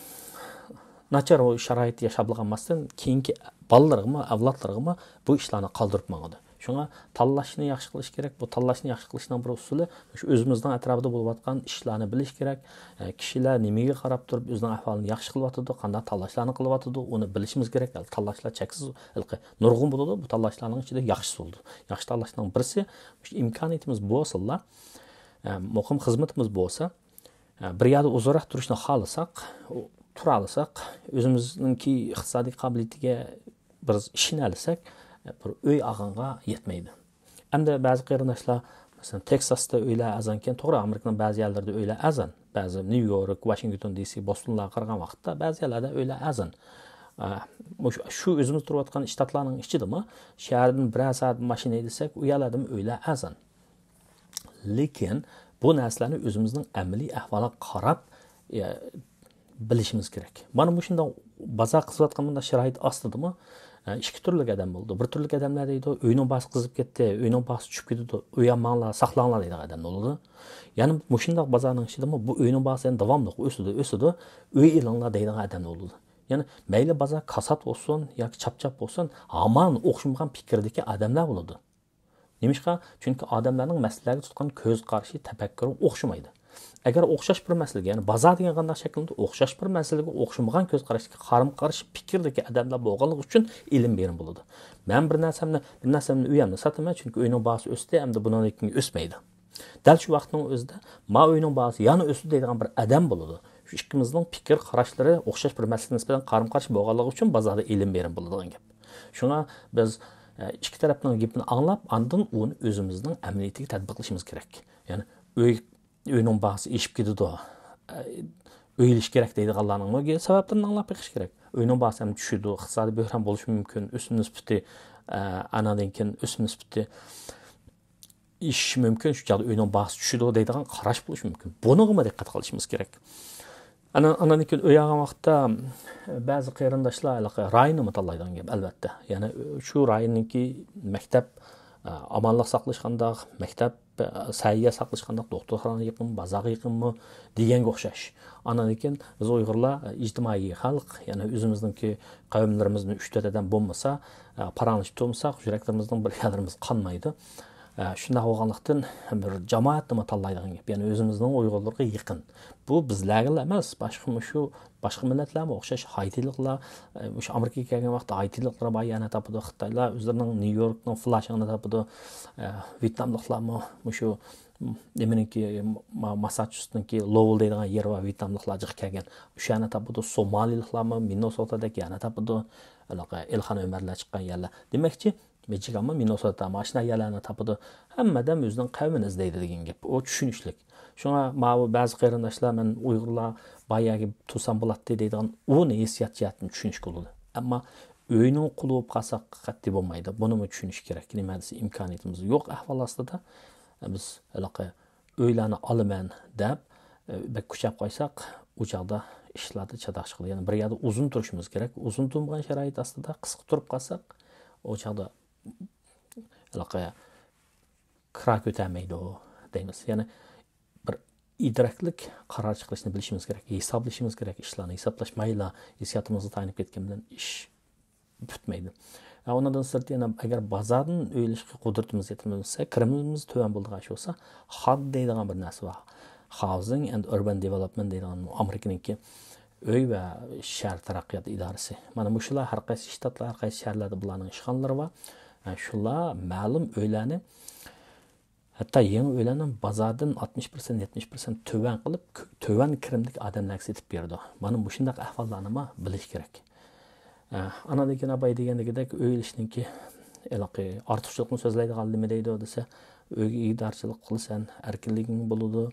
ناچار شارائىتتا ياشاپلا قالماستىن، كېيىنكى بالىلىرىغىمۇ، ئەۋلادلىرىغىمۇ بۇ ئىشلارنى قالدۇرۇپ ماڭىدۇ. شۇڭا تاللاشنى ياخشى قىلىش كېرەك. بۇ تاللاشنى ياخشى قىلىشنىڭ بىر ئۇسۇلى، شۇ ئۆزىمىزنىڭ ئەتراپىدا بولۇۋاتقان ئىشلارنى بىلىش كېرەك. ئە، كىشىلەر نېمىگە قاراپ تۇرۇپ ئۆزىنىڭ ئەھۋالىنى ياخشى قىلىۋاتىدۇ، قانداق تاللاشلارنى قىلىۋاتىدۇ، ئۇنى بىلىشىمىز كېرەك. تاللاشلار چەكسىز، ھېلىقى نۇرغۇن بولىدۇ. بۇ تاللاشلارنىڭ ئىچىدە ياخشىسى بولىدۇ. ياخشى تاللاشنىڭ بىرسى، شۇ ئىمكانىيىتىمىز بولسىلا، ئە، مۇقىم خىزمىتىمىز بولسا، بىر يەردە ئۇزۇنراق تۇرۇشنى خالىساق، تۇرالىساق، ئۆزىمىزنىڭكى ئىقتىسادىي قابىلىيىتىگە بىر ئىشىنەلىسەك، بىر ئۆي ئالغانغا يەتمەيدۇ. ئەمدى بەزى قېرىنداشلار، مەسىلەن، تېكساستا ئۆيلەر ئەرزانكەن، توغرا، ئامېرىكىنىڭ بەزى يەرلىرىدە ئۆيلەر ئەرزان. بەزى نيۇ يورك، ۋاشىنگتون دى سى، بوستونلارغا قارىغان ۋاقىتتا بەزى يەرلەردە ئۆيلەر ئەرزان. ئە، مۇشۇ، شۇ ئۆزىمىز تۇرۇۋاتقان شتاتلارنىڭ ئىچىدىمۇ شەھەردىن بىرەر سائەت ماشىنا ھەيدىسەك، ئۇ يەرلەردىمۇ ئۆيلەر ئەرزان. لېكىن بۇ نەرسىلەرنى ئۆزىمىزنىڭ ئەمەلىي ئەھۋالىغا قاراپ، ئە، بىلىشىمىز كېرەك. مانا مۇشۇنداق بازار قىزىۋاتقان مۇنداق شارائىت ئاستىدىمۇ، ئە، ئىككى تۈرلۈك ئادەم بولىدۇ. بىر تۈرلۈك ئادەملەر دەيدۇ، ئۆينىڭ باھاسى قىزىپ كەتتى، ئۆينىڭ باھاسى چۈشۈپ كېتىدۇ، ئۆيەلمەڭلار، ساقلاڭلار دەيدىغان ئادەم بولىدۇ. يەنە مۇشۇنداق بازارنىڭ ئىچىدىمۇ بۇ ئۆينىڭ باھاسى يەنە داۋاملىق ئۆسىدۇ، ئۆسىدۇ، ئۆي ئېلىڭلار دەيدىغان ئادەم بولىدۇ. يەنى مەيلى بازار كاسات بولسۇن ياكى چاپچاپ بولسۇن، ھامان ئوخشىمىغان پىكىردىكى ئادەملەر بولىدۇ. نېمىشقا؟ چۈنكى ئادەملەرنىڭ مەسىلىلەرگە تۇتقان كۆز قارىشى، تەپەككۇرى ئوخشىمايدۇ. ئەگەر ئوخشاش بىر مەسىلىگە، يەنى بازار دېگەن قانداق شەكىلدە، ئوخشاش بىر مەسىلىگە ئوخشىمىغان كۆز قاراشتىكى، قارىمۇ قارشى پىكىردىكى ئادەملەر بولغانلىقى ئۈچۈن ئېلىم بېرىم بولىدۇ. مەن بىر نەرسەمنى، بىر نەرسەمنى ئۆيەمنى ساتىمەن، چۈنكى ئۆينىڭ باھاسى ئۆستى، ئەمدى بۇنىڭدىن كېيىن ئۆسمەيدۇ. دەل شۇ ۋاقىتنىڭ ئۆزىدە ما ئۆينىڭ باھاسى يەنە ئۆسىدۇ دەيدىغان بىر ئادەم بولىدۇ. شۇ ئىككىمىزنىڭ پىكىر قاراشلىرى ئوخشاش بىر مەسىلىگە نىسبەتەن قارىمۇ قارشى بولغانلىقى ئۈچۈن بازاردا ئېلىم بېرىم بولىدىغان گەپ. شۇڭا بىز، ئە، ئىككى تەرەپنىڭ گېپىنى ئاڭلاپ، ئاندىن ئۇنى ئۆزىمىزنىڭ ئەمەلىيىتىگە تەتبىقلىشىمىز كېرەك. يەنى ئۆي، ئۆينىڭ باھاسى ئېشىپ كېتىدۇ، ئە، ئۆي ئېلىش كېرەك دەيدىغانلارنىڭمۇ سەۋەبلىرىنى ئاڭلاپ بېقىش كېرەك. ئۆينىڭ باھاسى ھەم چۈشىدۇ، ئىقتىسادىي بۆھران بولۇشى مۇمكىن، ئۆسۈم نىسبىتى، ئە، ئاناندىن كېيىن ئۆسۈم نىسبىتى ئېشىشى مۇمكىن، شۇ چاغدا ئۆينىڭ باھاسى چۈشىدۇ دەيدىغان قاراش بولۇشى مۇمكىن. بۇنىڭغىمۇ دىققەت قىلىشىمىز كېرەك. ئانا-، ئاناندىن كېيىن ئۆي ئالغان ۋاقىتتا بەزى قېرىنداشلار ھېلىقى رايوننىمۇ تاللايدىغان گەپ، ئەلۋەتتە. يەنى شۇ رايوننىڭكى مەكتەپ، ئامانلىق ساقلىشى قانداق، مەكتەپ، سەھىيە ساقلىشى قانداق، دوختۇرخانىغا يېقىنمۇ، بازارغا يېقىنمۇ دېگەنگە ئوخشاش. ئاناندىن كېيىن بىز ئۇيغۇرلار ئىجتىمائىي خەلق، يەنى ئۆزىمىزنىڭكى قەۋملىرىمىزدىن ئۈچ تۆت ئادەم بولمىسا، پاراڭلىشىپ تۇرمىساق، يۈرەكلىرىمىزنىڭ بىر يەرلىرىمىز قانمايدۇ. ئە، شۇنداق بولغانلىقتىن، بىر جامائەتنىمۇ تاللايدىغان گەپ. يەنى ئۆزىمىزنىڭ ئۇيغۇرلىرىغا يېقىن. بۇ بىزلەرگىلا ئەمەس، باشقا مۇشۇ، باشقا مىللەتلەرمۇ ئوخشاش. ھايتىلىقلار، ئە، مۇشۇ ئامېرىكىغا كەلگەن ۋاقىتتا ھايتىلىقلار بار يەرنى تاپىدۇ. خىتايلار ئۆزلىرىنىڭ نيۇ يوركنىڭ فلاشىڭىنى تاپىدۇ. ئە، ۋيېتناملىقلارمۇ مۇشۇ، نېمىنىڭكى، ما-، ماسساچۇسېتسنىڭكى لوۋېل دەيدىغان يېرى بار، ۋيېتناملىقلار جىق كەلگەن. ئۇشۇ يەرنى تاپىدۇ. سومالىلىقلارمۇ مىننېسوتادەك يەرنى تاپىدۇ. ھېلىقى ئېلخان ئۆمەرلەر چىققان يەرلەر. دېمەكچى، مىچىگانمۇ، مىننېسوتا، ماشىنا يەرلەرنى تاپىدۇ. ھەممە ئادەم ئۆزىنىڭ قەۋمىنى ئىزدەيدۇ دېگەن گەپ. ئۇ چۈشىنىشلىك. شۇڭا ماۋۇ بەزى قېرىنداشلار، مەن ئۇيغۇرلار باي يەرگە تۇرسام بولاتتى دەيدىغان، ئۇنى ھېسسىيات جەھەتتىن چۈشىنىشكە بولىدۇ. ئەمما ئۆينىڭ قۇلى بولۇپ قالساق قەتئىي بولمايدۇ. بۇنىمۇ چۈشىنىش كېرەك. نېمە دېسە، ئىمكانىيىتىمىز يوق ئەھۋال ئاستىدا. بىز ھېلىقى ئۆيلەرنى ئالىمەن دەپ، ئە، بەك كۈچەپ قويساق، ئۇ چاغدا ئىشلاردا چاتاق چىقىدۇ. يەنى بىر يەردە ئۇزۇن تۇرۇشىمىز كېرەك. ئۇزۇن تۇرمىغان شارائىت ئاستىدا قىسقا تۇرۇپ قالساق، ئۇ چاغدا ھېلىقى كىرا كۆتەرمەيدۇ دەيمىز. يەنى بىر ئىدراكلىق قارار چىقىرىشنى بىلىشىمىز كېرەك، ھېسابلىشىمىز كېرەك. ئىشلارنى ھېسابلاشمايلا، ھېسسىياتىمىزغا تايىنىپ كەتكەن بىلەن ئىش پۈتمەيدۇ. ئە، ئۇنىڭدىن سىرت يەنە ئەگەر بازاردىن ئۆي ئېلىشقا قۇدرىتىمىز يەتمىسە، كىرىمىمىز تۆۋەن بولىدىغان ئىش بولسا، خاد دەيدىغان بىر نەرسە بار. Housing and Urban Development دەيدىغان ئامېرىكىنىڭكى ئۆي ۋە شەھەر تەرەققىيات ئىدارىسى. مانا مۇشۇلار ھەر قايسى شتاتلار، ھەر قايسى شەھەرلەردە بۇلارنىڭ ئىشخانىلىرى بار. ئە، شۇلار مەلۇم ئۆيلەرنى، ھەتتا يېڭى ئۆيلەرنى بازاردىن ئاتمىش پىرسەنت، يەتمىش پىرسەنت تۆۋەن قىلىپ، كۆ-، تۆۋەن كىرىمدىكى ئادەملەرگە سېتىپ بېرىدۇ. مانا مۇشۇنداق ئەھۋاللارنىمۇ بىلىش كېرەك. ئە، ئاناندىن كېيىن ئاباي دېگەندىكىدەك ئۆي ئېلىشنىڭكى ھېلىقى ئارتۇقچىلىقنى سۆزلەيدىغان نېمە دەيدۇ دېسە، ئۆيگە ئىگىدارچىلىق قىلىسەن، ئەركىنلىكىڭ بولىدۇ،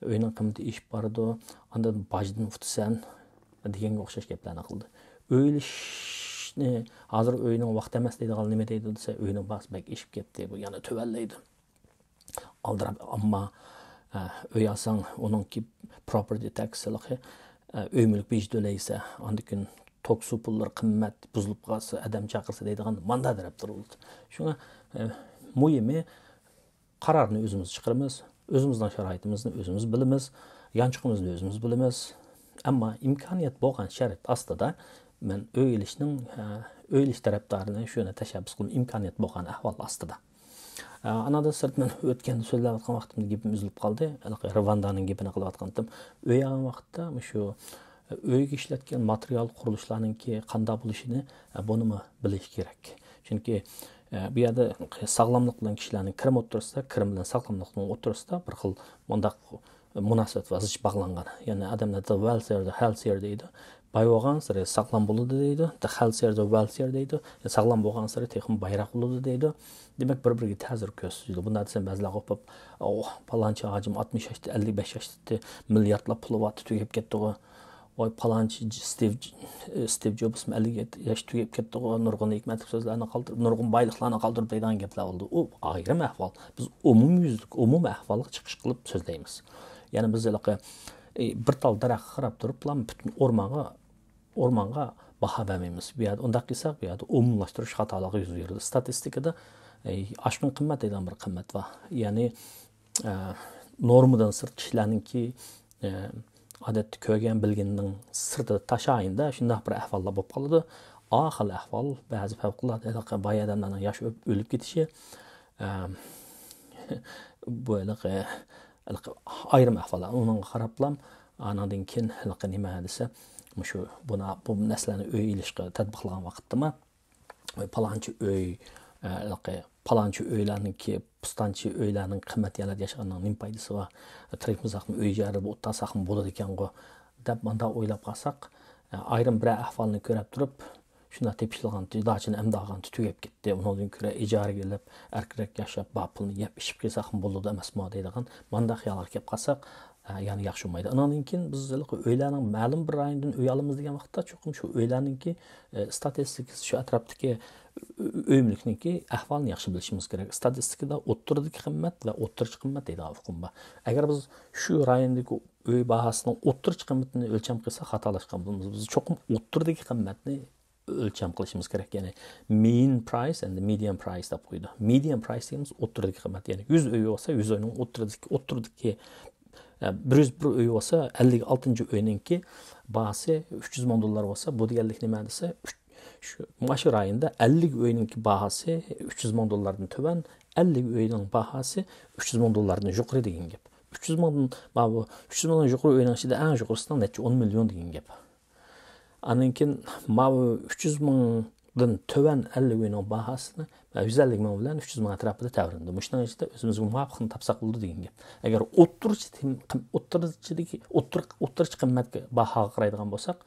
ئۆينىڭ قىممىتى ئېشىپ بارىدۇ، ئاندىن باجدىن ئۇتىسەن دېگەنگە ئوخشاش گەپلەرنى قىلدى. ئۆي ئېلىشنى، ھازىر ئۆينىڭ ۋاقتى ئەمەس دەيدىغان نېمە دەيدۇ دېسە، ئۆينىڭ باھاسى بەك ئېشىپ كەتتى، بۇ يەنە تۆۋەنلەيدۇ. ئالدىراپ، ئەمما، ئە، ئۆي ئالساڭ، ئۇنىڭكى پروپېرتى تەكسى ھېلىقى، ئە، ئۆي مۈلۈك بېجى تۆلەيسە، ئاندىن كېيىن توك سۇ پۇللىرى قىممەت، بۇزۇلۇپ قالسا، ئادەم چاقىرسا دەيدىغان ماندا تەرەپلىرى بولىدۇ. شۇڭا، ئە، مۇھىمى، قارارنى ئۆزىمىز چىقىرىمىز، ئۆزىمىزنىڭ شارائىتىمىزنى ئۆزىمىز بىلىمىز، يانچۇقىمىزنى ئۆزىمىز بىلىمىز. ئەمما ئىمكانىيەت بولغان شەرت ئاستىدا مەن ئۆي ئېلىشنىڭ، ئە، ئۆي ئېلىش تەرەپدارىنى شۇنى تەشەببۇس قىلىمەن، ئىمكانىيەت بولغان ئەھۋال ئاستىدا. ئاناندىن سىرت، مەن ئۆتكەندە سۆزلەۋاتقان ۋاقتىمدا گېپىم ئۈزۈلۈپ قالدى. ھېلىقى رىۋاندانىڭ گېپىنى قىلىۋاتقانتىم. ئۆي ئالغان ۋاقىتتا مۇشۇ ئۆيگە ئىشلەتكەن ماتېرىيال، قۇرۇلۇشلارنىڭكى قانداق بولۇشىنى، بۇنىمۇ بىلىش كېرەك. چۈنكى، بۇ يەردە ساغلاملىق بىلەن كىشىلەرنىڭ كىرىمى ئوتتۇرىسىدا، كىرىم بىلەن ساغلاملىقنىڭ ئوتتۇرىسىدا بىر خىل مۇنداق مۇناسىۋەت بار، زىچ باغلانغان. يەنى ئادەملەردە wealthier، healthier دەيدۇ. باي بولغانسېرى ساغلام بولىدۇ دەيدۇ. The healthier، the wealthier دەيدۇ. ساغلام بولغانسېرى تېخىمۇ بايراق بولىدۇ دەيدۇ. دېمەك، بىر-بىرىگە تەسىر كۆرسىتىدۇ. بۇنداق دېسەم، بەزىلەر قوپۇپ، «ئوھ، پالانچى ھاجىم ئاتمىش ياشتا، ئەللىك بەش ياشتا، مىلياردلار پۇلى بارتى، تۈگەپ كەتتىغۇ. ۋاي، پالانچى ج-، ستىۋ ج-، ستىۋ جوبسمۇ ئەللىك يەتتە ياش تۈگەپ كەتتىغۇ، نۇرغۇن ھېكمەتلىك سۆزلەرنى قالدۇرۇپ، نۇرغۇن بايلىقلارنى قالدۇرۇپ» دەيدىغان گەپلەر بولىدۇ. ئۇ ئايرىم ئەھۋال. بىز ئومۇميۈزلۈك، ئومۇمىي ئەھۋالغا چىقىش قىلىپ سۆزلەيمىز. يەنى بىز ھېلىقى ئى، بىر تال دەرەخكە قاراپ تۇرۇپلا پۈتۈن ئورمانغا، ئورمانغا باھا بەرمەيمىز. بۇ يەردە ئۇنداق قىلساق، بۇ يەردە ئومۇملاشتۇرۇش خاتالىقى يۈز بېرىدۇ. ستاتىستىكىدا، ئى، ئاشقۇن قىممەت دەيدىغان بىر قىممەت بار. يەنى، ئە، نورمىدىن سىرت كىشىلەرنىڭكى، ئە، ئادەتتە كۆرگەن بىلگىنىنىڭ سىرتىدا تاشايىندا شۇنداق بىر ئەھۋاللار بولۇپ قالىدۇ. ئا خىل ئەھۋال، بەزى پەۋقۇلئاددە ھېلىقى باي ئادەملەرنىڭ ياش ئۆ-، ئۆلۈپ كېتىشى، ئە، بۇ ھېلىقى، ھېلىقى ئايرىم ئەھۋاللار. ئۇنىڭغا قاراپلا، ئانىڭدىن كېيىن ھېلىقى نېمە دېسە، مۇشۇ بۇنا-، بۇ نەرسىلەرنى ئۆي ئېلىشقا تەتبىقلىغان ۋاقىتتىمۇ، پالانچى ئۆي، ئە، ھېلىقى پالانچى ئۆيلەرنىڭكى، پۇستانچى ئۆيلەرنىڭ قىممەت يەرلەردە ياشىغاننىڭ نېمە پايدىسى بار؟ تىرىك مۇزاقمۇ ئۆي ئىجارىدە ئولتۇرساقمۇ بولىدىكەنغۇ، دەپ مۇنداق ئويلاپ قالساق، ئە، ئايرىم بىرەر ئەھۋالنى كۆرۈپ تۇرۇپ، شۇنداق تېپىشىلغان، داچىنى ئەمدى ئالغان تۈگەپ كەتتى. ئۇنىڭدىن كۆرە ئىجارىگە ئېلىپ، ئەركىرەك ياشاپ، بار پۇلنى يەپ ئىچىپ قىلساقمۇ بولىدۇ ئەمەسمۇ دەيدىغان مانداق خىيالغا كەپ قالساق، ئە، يەنە ياخشى بولمايدۇ. ئۇنىڭدىن كېيىن بىز ھېلىقى ئۆيلەرنىڭ مەلۇم بىر رايوندىن ئۆي ئالىمىز دېگەن ۋاقىتتا، چوقۇم شۇ ئۆيلەرنىڭكى، ئە، ستاتىستىكىسى، شۇ ئەتراپتىكى ئۆ-، ئۆي مۈلۈكنىڭكى ئەھۋالىنى ياخشى بىلىشىمىز كېرەك. ستاتىستىكىدا ئوتتۇرىدىكى قىممەت ۋە ئوتتۇرىچە قىممەت دەيدىغان ئۇقۇم بار. ئەگەر بىز شۇ رايوندىكى ئۆي باھاسىنىڭ ئوتتۇرىچە قىممىتىنى ئۆلچەم قىلساق، خاتالاشقان بولىمىز. بىز چوقۇم ئوتتۇرىدىكى قىممەتنى ئۆلچەم قىلىشىمىز كېرەك. يەنى mean price and median price دەپ قويىدۇ. Median price دېگىنىمىز ئوتتۇرىدىكى قىممەت. يەنى يۈز ئۆي بولسا، يۈز ئۆينىڭ ئوتتۇرىدىكى، ئوتتۇرىدىكى، ئە، بىر يۈز بىر ئۆي بولسا، ئەللىك ئالتىنچى ئۆينىڭكى باھاسى ئۈچ يۈز مىڭ دوللار بولسا، بۇ دېگەنلىك نېمە دېسە، ئۈچ، شۇ، مانا شۇ رايوندا ئەللىك ئۆينىڭكى باھاسى ئۈچ يۈز مىڭ دوللاردىن تۆۋەن، ئەللىك ئۆينىڭ باھاسى ئۈچ يۈز مىڭ دوللاردىن يۇقىرى دېگەن گەپ. ئۈچ يۈز مىڭدىن، مانا بۇ ئۈچ يۈز مىڭدىن يۇقىرى ئۆينىڭ ئىچىدە ئەڭ يۇقىرىسىنىڭ نەچچە ئون مىليون دېگەن گەپ. ئاندىن كېيىن ماۋۇ ئۈچ يۈز مىڭدىن تۆۋەن ئەللىك ئۆينىڭ باھاسىنى يۈز ئەللىك مىڭ بىلەن ئۈچ يۈز مىڭ ئەتراپىدا تەۋرىنىدۇ. مۇشۇنىڭ ئىچىدە ئۆزىمىزگە مۇۋاپىقىنى تاپساق بولىدۇ دېگەن گەپ. ئەگەر ئوتتۇرىچە تېم-، قىم-، ئوتتۇرىچىدىكى، ئوتتۇر-، ئوتتۇرىچە قىممەتكە باھاغا قارايدىغان بولساق،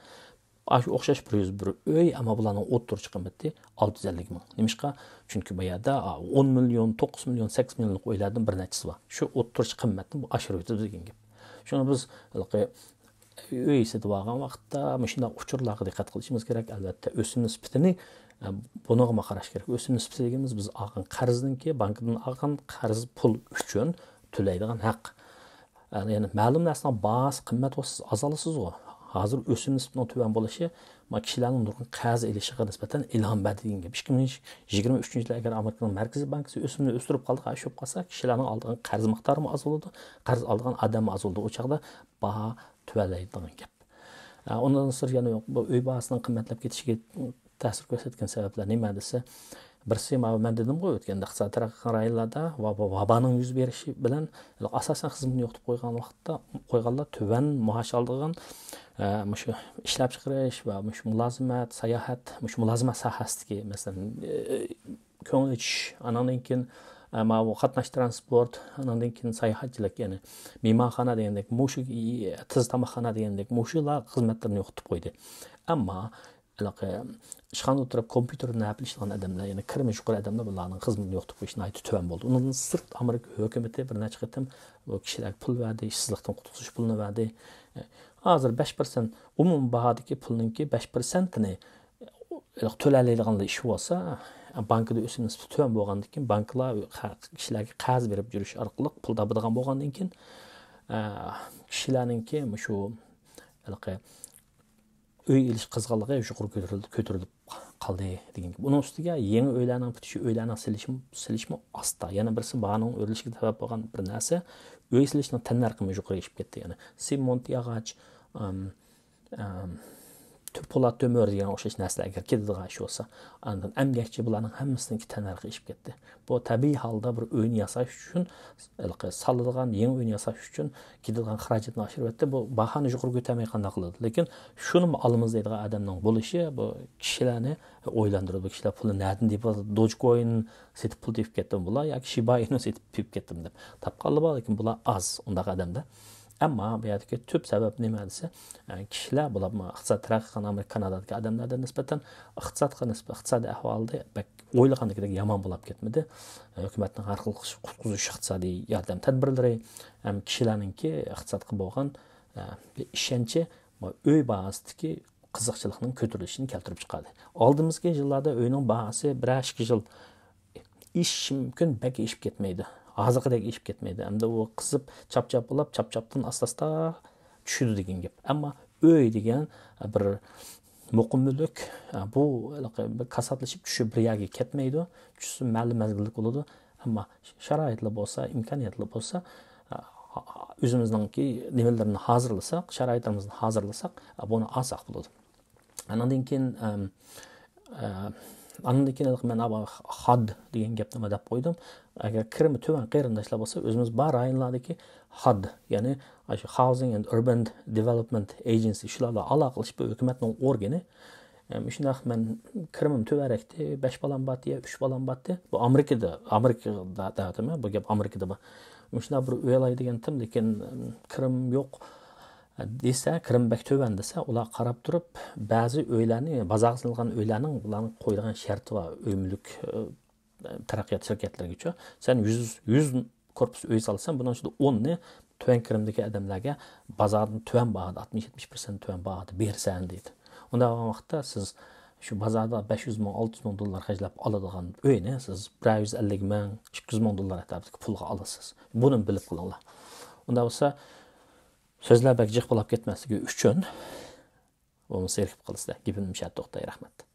ئاشۇ ئوخشاش بىر يۈز بىر ئۆي، ئەمما بۇلارنىڭ ئوتتۇرىچە قىممىتى ئالتە يۈز ئەللىك مىڭ. نېمىشقا؟ چۈنكى بۇ يەردە، ئا، ئون مىليون، توققۇز مىليون، سەككىز مىليونلۇق ئۆيلەردىن بىر نەچچىسى بار. شۇ ئوتتۇرىچە قىممەتنى بۇ ئاشۇرۇۋېتىدۇ دېگەن گەپ. شۇڭا بىز ھېلىقى ئۆي سېتىۋالغان ۋاقىتتا مۇشۇنداق ئۇچۇرلارغا دىققەت قىلىشىمىز كېرەك. ئەلۋەتتە، ئۆسۈم نىسبىتىنى، ئە، بۇنىڭغىمۇ قاراش كېرەك. ئۆسۈم نىسبىتى دېگىنىمىز بىز ئالغان قەرزنىڭكى، بانكىدىن ئالغان قەرز پۇل ئۈچۈن تۆلەيدىغان ھەق. يەنى مەلۇم نەرسىنىڭ باھاسى قىممەت بولسا سىز ئازالىسىزغۇ. ھازىر ئۆسۈم نىسبىتىنىڭ تۆۋەن بولۇشى، ما، كىشىلەرنىڭ نۇرغۇن قەرز ئېلىشىغا نىسبەتەن ئىلھام بەردى دېگەن گەپ. ئىككى مىڭ يىگىرمە ئۈچىنچى يىلى ئەگەر ئامېرىكىنىڭ مەركىزىي بانكىسى ئۆسۈمنى ئۆستۈرۈپ قالدى، ئاشۇرۇپ قالسا، كىشىلەرنىڭ ئالىدىغان قەرز مىقدارىمۇ ئاز بولىدۇ، قەرز ئالىدىغان ئادەممۇ ئاز بولىدۇ. ئۇ چاغدا باھا تۆۋەنلەيدۇ دېگەن گەپ. ئە، ئۇنىڭدىن سىرت يەنە بۇ ئۆي باھاسىنىڭ قىممەتلەپ كېتىشىگە تەسىر كۆرسەتكەن سەۋەبلەر نېمە دېسە، بىرسى، ماۋۇ مەن دېدىمغۇ ئۆتكەندە، ئىقتىساد تەرەققىي قىلغان رايونلاردا ۋا-، ۋا-، ۋابانىڭ يۈز بېرىشى بىلەن ئاساسەن خىزمىتىنى يوقىتىپ قويغان ۋاقىتتا، قويغانلار تۆۋەن مائاش ئالىدىغان، ئە، مۇشۇ ئىشلەپچىقىرىش ۋە مۇشۇ مۇلازىمەت، ساياھەت، مۇشۇ مۇلازىمەت ساھەسىدىكى، مەسىلەن، ئە، كۆڭۈل ئېچىش، ئانىڭدىن كېيىن، ئە، ماۋۇ قاتناش ترانسپورت، ئانىڭدىن كېيىن ساياھەتچىلىك، يەنى مېھمانخانا دېگەندەك، مۇشۇ، ئى، تېز تاماقخانا دېگەندەك، مۇشۇلار خىزمەتلىرىنى يوقىتىپ قويدى. ئەمما ھېلىقى ئىشخانىدا ئولتۇرۇپ كومپيۇتېردا نەپىلىشىدىغان ئادەملەر، يەنى كىرىمى يۇقىرى ئادەملەر بۇلارنىڭ خىزمىتىنى يوقىتىپ قويۇشى ناھايىتى تۆۋەن بولدى. ئۇنىڭدىن سىرت ئامېرىكا ھۆكۈمىتى بىر نەچچە قېتىم بۇ كىشىلەرگە پۇل بەردى، ئىشسىزلىقتىن قۇتقۇزۇش پۇلىنى بەردى. ھازىر بەش پىرسەنت ئومۇمىي باھادىكى پۇلنىڭكى بەش پىرسەنتىنى تۆلەيدىغانلا ئىش بولسا، بانكىدا ئۆسۈم نىسبىتى تۆۋەن بولغاندىكىن بانكىلار كىشىلەرگە قەرز بېرىپ يۈرۈش ئارقىلىق پۇل تاپىدىغان بولغاندىن كېيىن، ئە، كىشىلەرنىڭكى مۇشۇ ھېلىقى ئۆي ئېلىش قىزغىنلىقى يۇقىرى كۆتۈرۈلدى، كۆتۈرۈلۈپ قالدى دېگەن گەپ. ئۇنىڭ ئۈستىگە يېڭى ئۆيلەرنىڭ پۈتۈشى، ئۆيلەرنىڭ سېلىشمۇ، سېلىشمۇ ئاستا. يەنە بىرسى باھانىڭ ئۆرلىشىگە سەۋەب بولغان بىر نەرسە، ئۆي سېلىشنىڭ تەننەرخىمۇ يۇقىرى ئېشىپ كەتتى. يەنى سېمونت، ياغاچ، ئەم، ئەم، تۆ-، پولات تۆمۈر دېگەن ئوخشاش نەرسىلەر ئەگەر كېتىدىغان ئىش بولسا، ئاندىن ئەمگەكچى، بۇلارنىڭ ھەممىسىنىڭكى تەننەرخى ئېشىپ كەتتى. بۇ تەبىئىي ھالدا بىر ئۆينى ياساش ئۈچۈن، ھېلىقى سالىدىغان يېڭى ئۆينى ياساش ئۈچۈن كېتىدىغان خىراجەتنى ئاشۇرۇۋەتتى. بۇ باھانى يۇقىرى كۆتەرمەي قانداق قىلىدۇ؟ لېكىن شۇنىمۇ ئالىمىز دەيدىغان ئادەمنىڭ بولۇشى، بۇ كىشىلەرنى ئويلاندۇرىدۇ. بۇ كىشىلەر پۇلنى نەدىن تېپىدۇ؟ دوجكوين سېتىپ پۇل تېپىپ كەتتىمۇ بۇلار ياكى شىبا ئىنۇ سېتىپ تېپىپ كەتتىمۇ دەپ. تاپقانلار بار، لېكىن بۇلار ئاز، ئۇنداق ئادەمدە. ئەمما بۇ يەردىكى تۈپ سەۋەب نېمە دېسە، ئە، كىشىلەر بۇلار ئىقتىساد تەرەققىي قىلغان ئامېرىكا، كانادادىكى ئادەملەردىن نىسبەتەن ئىقتىسادقا نىسبەت، ئىقتىسادىي ئەھۋالى بەك ئويلىغاندىكىدەك يامان بولاپ كەتمىدى. ھۆكۈمەتنىڭ ھەر خىل قۇتقۇزۇش ئىقتىسادىي ياردەم تەدبىرلىرى ھەم كىشىلەرنىڭكى ئىقتىسادقا بولغان، ئە، بىر ئىشەنچى، بۇ ئۆي باھاسىدىكى قىزىقچىلىقنىڭ كۆتۈرۈلۈشىنى كەلتۈرۈپ چىقاردى. ئالدىمىزدىكى يىللاردا ئۆينىڭ باھاسى بىرەر ئىككى يىل ئېشىشى مۇمكىن، بەك ئېشىپ كەتمەيدۇ. ھازىرقىدەك ئېشىپ كەتمەيدۇ. ئەمدى ئۇ قىزىپ، چاپ-چاپ بولاپ، چاپ-چاپتىن ئاستا-ئاستا چۈشىدۇ دېگەن گەپ. ئەمما ئۆي دېگەن بىر مۇقىم مۈلۈك، بۇ ھېلىقى بىر كاساتلىشىپ چۈشۈپ بىر يەرگە كەتمەيدۇ. چۈشسە مەلۇم مەزگىللىك بولىدۇ. ئەمما شارائىتلا بولسا، ئىمكانىيەتلا بولسا، ئۆزىمىزنىڭكى نېمىلىرىنى ھازىرلىساق، شارائىتلىرىمىزنى ھازىرلىساق، بۇنى ئالساق بولىدۇ. ئاندىن كېيىن، ئەم، ئە، ئاندىن كېيىن مەن خاد دېگەن گەپنى دەپ قويدۇم. ئەگەر كىرىمى تۆۋەن قېرىنداشلار بولسا، ئۆزىمىز بار رايونلاردىكى خاد، يەنى شۇ Housing and Urban Development Agency، شۇلار بىلەن ئالاقىلىشىپ، بۇ ھۆكۈمەتنىڭ ئورگىنى. ئەم، شۇنداق مەن كىرىمىم تۆۋەنرەكتى، بەش بالام بارتى يا ئۈچ بالام بارتى. بۇ ئامېرىكىدا، ئامېرىكىدا دەۋاتىمەن، بۇ گەپ ئامېرىكىدا بار. مۇشۇنداق بىر ئۆي ئالاي دېگەنتىم، لېكىن، ئەم، كىرىم يوق دېسە، كىرىم بەك تۆۋەن دېسە، ئۇلار قاراپ تۇرۇپ، بەزى ئۆيلەرنى، بازارغا سېلىنغان ئۆيلەرنىڭ بۇلارنىڭ قويىدىغان شەرتى بار، ئۆي مۈلۈك، ئە، تەرەققىيات شىركەتلىرىگىچۇ. سەن يۈز، يۈز كورپۇس ئۆي سالساڭ، بۇنىڭ ئىچىدە ئوننى تۆۋەن كىرىمدىكى ئادەملەرگە بازاردىن تۆۋەن باھادا، ئاتمىش يەتمىش پىرسەنت تۆۋەن باھادا بېرىسەن دەيدۇ. ئۇنداق بولغان ۋاقىتتا سىز شۇ بازاردا بەش يۈز مىڭ، ئالتە يۈز مىڭ دوللار خەجلەپ ئالىدىغان ئۆينى سىز بىر يۈز ئەللىك مىڭ، ئىككى يۈز مىڭ دوللار ئەتراپىدىكى پۇلغا ئالىسىز. بۇنى بىلىپ قېلىڭلار. ئۇنداق بولسا، سۆزلەر بەك جىق بولاپ كەتمەسلىكى ئۈچۈن، بولمىسا زېرىكىپ قالىسىز. گېپىمنى مۇشۇ يەردە توختىتاي. رەھمەت.